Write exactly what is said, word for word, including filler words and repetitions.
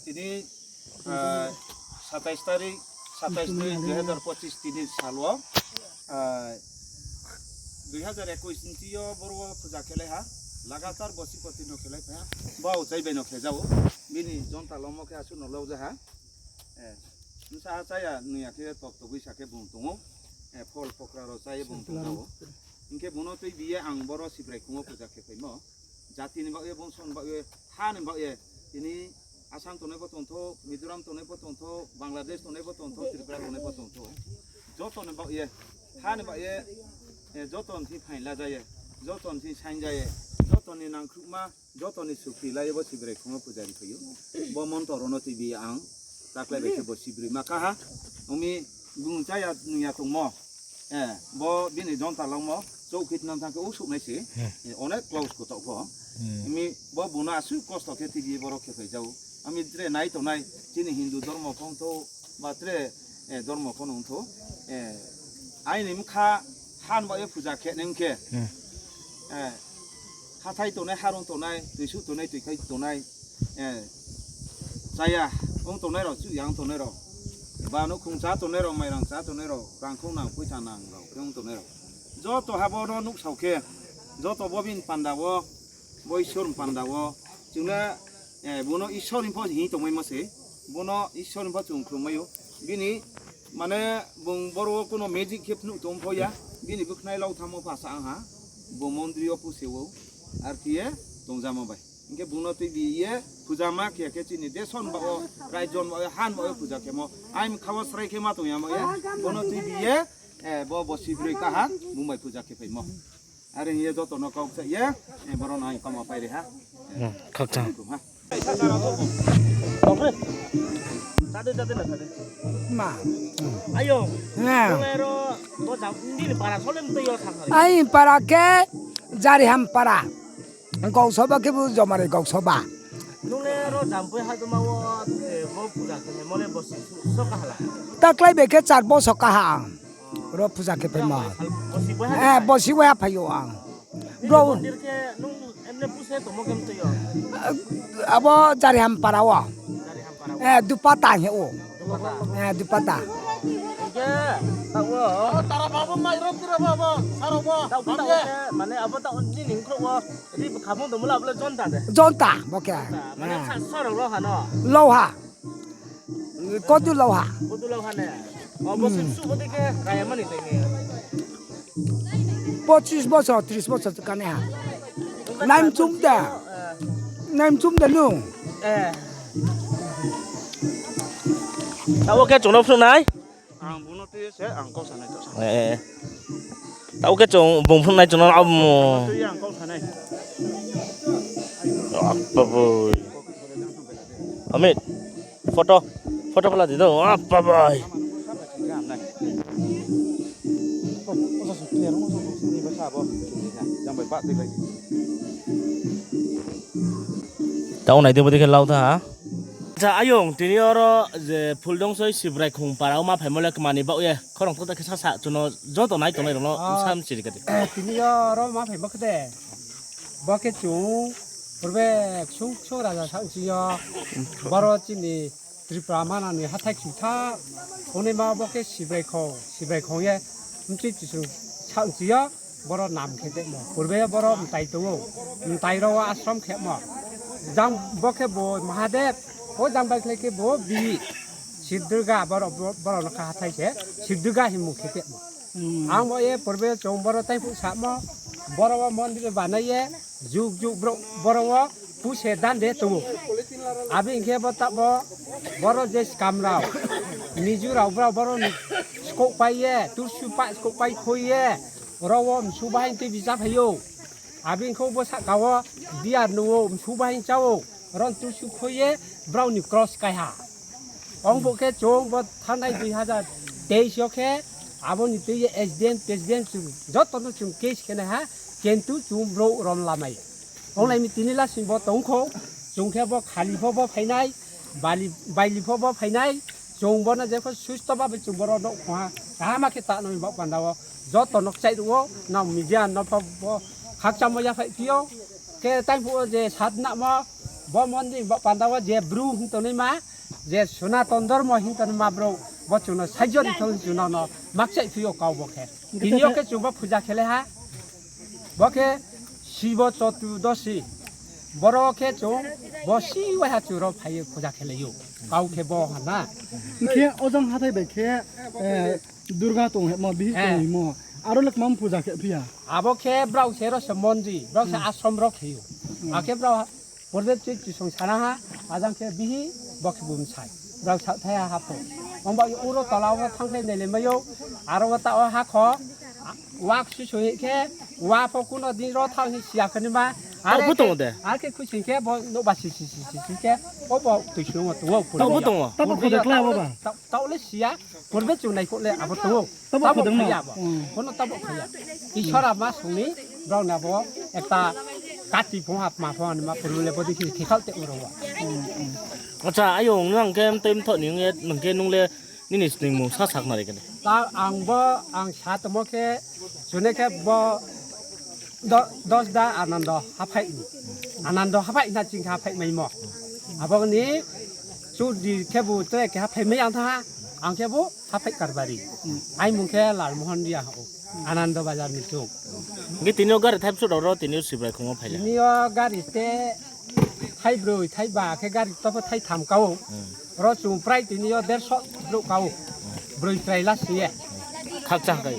Tini, ah, satais tarik, satais dui dui hazar pochis tini salo, ah, dui hazar ekush ni tio boro puja khelai ha, lagatar bosi koti no khelai ha, bo chai bai no khe jao, bini jonta lomo khe asu no lo ja ha. Eh, bwsa chaya nungya khe tok togwi sa khe bung tongo. Eh, phol pokra rok chaya bung tong jao. Hinkhe bono twi biye ang boro Sibrai khungo puja khe phaimo. Jati ni bagwi, bongso ni bagwi, ha ni bagwi, tini Assam tongnai bo tongtho, Mizoram tongnai bo tongtho, Bangladesh tongnai bo tongtho, Tripura tongnai bo tongtho. Joto ni bagwi, ha ni bagwi, eh, joto ni phain la jaye, joto ni sain jaye, joto ni nangkhukma, Jotoni sukri lai bo Sibrai khungo puja ri phaio. Bo montor no twi bi ang taklai bai khe bo Sibrai ma kaha. Umi bung chaya nungya tongmo. Eh, bo bini jonta longmo. Choukhit nang thang khe usuk nai se. Eh, onek close ko tok pho. Umi bo buna asu kosto khe twi bi borok khe phai jau. Ami tre nai tonai chini Hindu dhormo khong to ba tre, eh, dhormo khong nung tho. Eh, aini mkha han ba ye puja khe nang khe. Eh, hathai tonai, harung tonai, twisuk tonai, twikhai tonai, eh, chaya wng tonai rok, chuya wng tonai rok, ba nukhung cha tonai rok, mairang cha tonai rok, rangkhong nang, poitha nang rok, wng tonai rok. Joto habo no nuksao khe, joto bo bini panda o, bo Ishwar ni panda o, chwngno, eh, bono Ishwar ni pho hini tongmai ma se, bono Ishwar ni pho chwng khulumai o. Bini Mane bung boro o kuno magic khe phunuk tong pho ya, bini bwkhnai lok thamo pha sa ang ha, bo mondri o puse o, ar khe ye tong jama bai. Hinkhe bung no twi bi ye puja ma khe khe chini deson ba o, raijon ba o, han ba o puja khe mo, aim khawa srai khe ma tong ya mo ya, bono twi bi ye, eh, bo, bo Sibrai kaha, bung bai puja khe phai mo. Are hiye joto no kok sa ye, eh, boro no ang kama pai re ha. Hmm, khakchang. Ha. Chade, chade na chade. Ma. Ayo. Ha. Bolero, bo jam, hindi ni para solem to yo thang hari. Ai para ke Jariham para. Goksoba ke bu jomare goksoba. Nungle ro jampui haduma wo, eh, bo puja ke mole bosi so kahala. Taklai be ke char boso kaha ang. Ro puja khe phaima. Bosi bo ha. Eh, bosi bo ha phaio ang. Bro. Mondir khe nung emne puse tomo kem toyo. Abo Jariham para o. Jariham para o. Eh, Dupata he o. Dupata. Eh, Dupata. Ike, tawo. Tara babo mai ro tira babo, saro bo. Tawo, tawo ke, mane abo tawo ni ning kro o. Ri khamung do mula bole jonta de. Jonta, bo khe. Mane sa, saro lo hano. Lo ha. Kodu lauha. Kodu lauha ne. O bo sum su bodi ke kaya mani tei ne. Pochis bosor, tris bosor kane ha. Naim chum da. Naim chum da nu. Eh. Tabo ke chungno phunai. Ang buno twi se ang kok sanai to. Eh. Tabo ke chung bung phunai chungno amo. Twi ang kok sanai. Apa boy. Amit, photo, photo phala di do. Apa bai. Tao nai de bodi khe lau tha. Acha ayong tini oro je Phuldungsoi Sibrai khung para o ma phaimo le kmani ba ye khorang thok thok khe sa sa chuno joto nai tongnai rokno sam siri kati. Tini oro ma phaimo khe de. Bo khe chwng purbe ksung ksung raja sa wngsi yo. Boro chini Tripura manani hathai khitha. Hwnwi ma bo khe Sibrai khong, Sibrai khong ye mtwi tisung sa wngsi yo. Boro nam khe temo. Purbe boro mtai tongo. Mtai ro ashram khemo. Jang bo khe bo Mahadev. O jang bai khlai khe bo bi Siddurga boro, boro no kha hathai se. Siddurga himung khe temo. Ang bo ye purbe chwng boro taiphuk samo, boro o mondir banai ye, juk juk bro-, boro o puse dan de tongo. Abi hinkhe bo ta bo, boro je skam rao, Mizo rao bro-, boro ni skok pai ye, tursu pa skok pai khoi ye, oro o msu bahai twi bisa phaio. Abi hinkhe bo saka o biyar nungo, msu bahai chao, oro tursu khoi ye, brao ni cross kaiha. Ong bo khe chwng bo thanai dui hazar teis o khe aboni twi S D M, T S D M chwng joto no chwng case khe nai ha, kintu chwng bro rom lamai. Ong lai mi tini lasing bo tong kho, chwng khe bo khali pho bo phainai, bali, baili pho bo phainai, chwng bono jepho susto ba chwng boro nok kho ha, kaham khe ta noi ba panda o, joto nok chai ru o, na media no pho bo khakchang mo ya phai phi o. Khe taibo je sat namo, bo mondi bo pandao je bru hintonwi ma, je Sonaton Dormo hintonwi ma bro, bo chwngno saijo rithok hinwi chwngno no makchai phio kau bo khe. Tini o khe chwngbo puja khele ha, bo khe Shibo Chotudoshi, boro khe chwng bo si wai ha chwngno phaiwi puja kheleyo, kau khe bo hana. Hwnkhe ojang hathai bai khe, eh, Durga tong hemo, bihik tong hemo, aro le kwmam puja khe phiya. Abo khe brao se ro se mondi, brao se ashram ro kheyo. Akhe brao ha, purbe twi chisong sana ha, ajang khe bihi, bo khe bum sai. Brao sa thaya ha pho. Omba uro tola o thang khe nele mayo, aro ta o ha kho, wak si so khe, wa pho kuno din ro thang hi siya khani ma. Tao pho tongo de. Akhe khuising khe bo no ba si si si si khe, o bo twi sung o tongo. Tao pho tongo. Tao pho tongo. Tao le siya. Purbe chwng naikole abo tongo. Tabo khwdwngno. Phaiya abo. Bono tabo phaiya. Ishwara ma songni brao na bo ekta kati phung hap ma phung ma purbe le bodi khi khikhal te uro wa. Acha, ayong nang ke tem tho ni nge nang ke nung le nini sningmung sa sak nari kene. Ta ang bo ang sa tomo khe sune khe bo do-, dos da Anando haphai ni. Anando haphai na ching haphai mai mo. Abo ni chudi khe bu tre khe haphai mai ang tha ang khe bu. Haphai Karbari. Ai mung khe Lalmohon Riya ho. Anando Bazar ni chuk. Nge tini o gari thai bwswk rok ro tini o Sibrai khungo phaile. Tini o gari te thai broi, thai ba khe gari to thai tham kao. Ro chung prai tini o derso bruk kao. Broi prai last ye. Khakcha kai.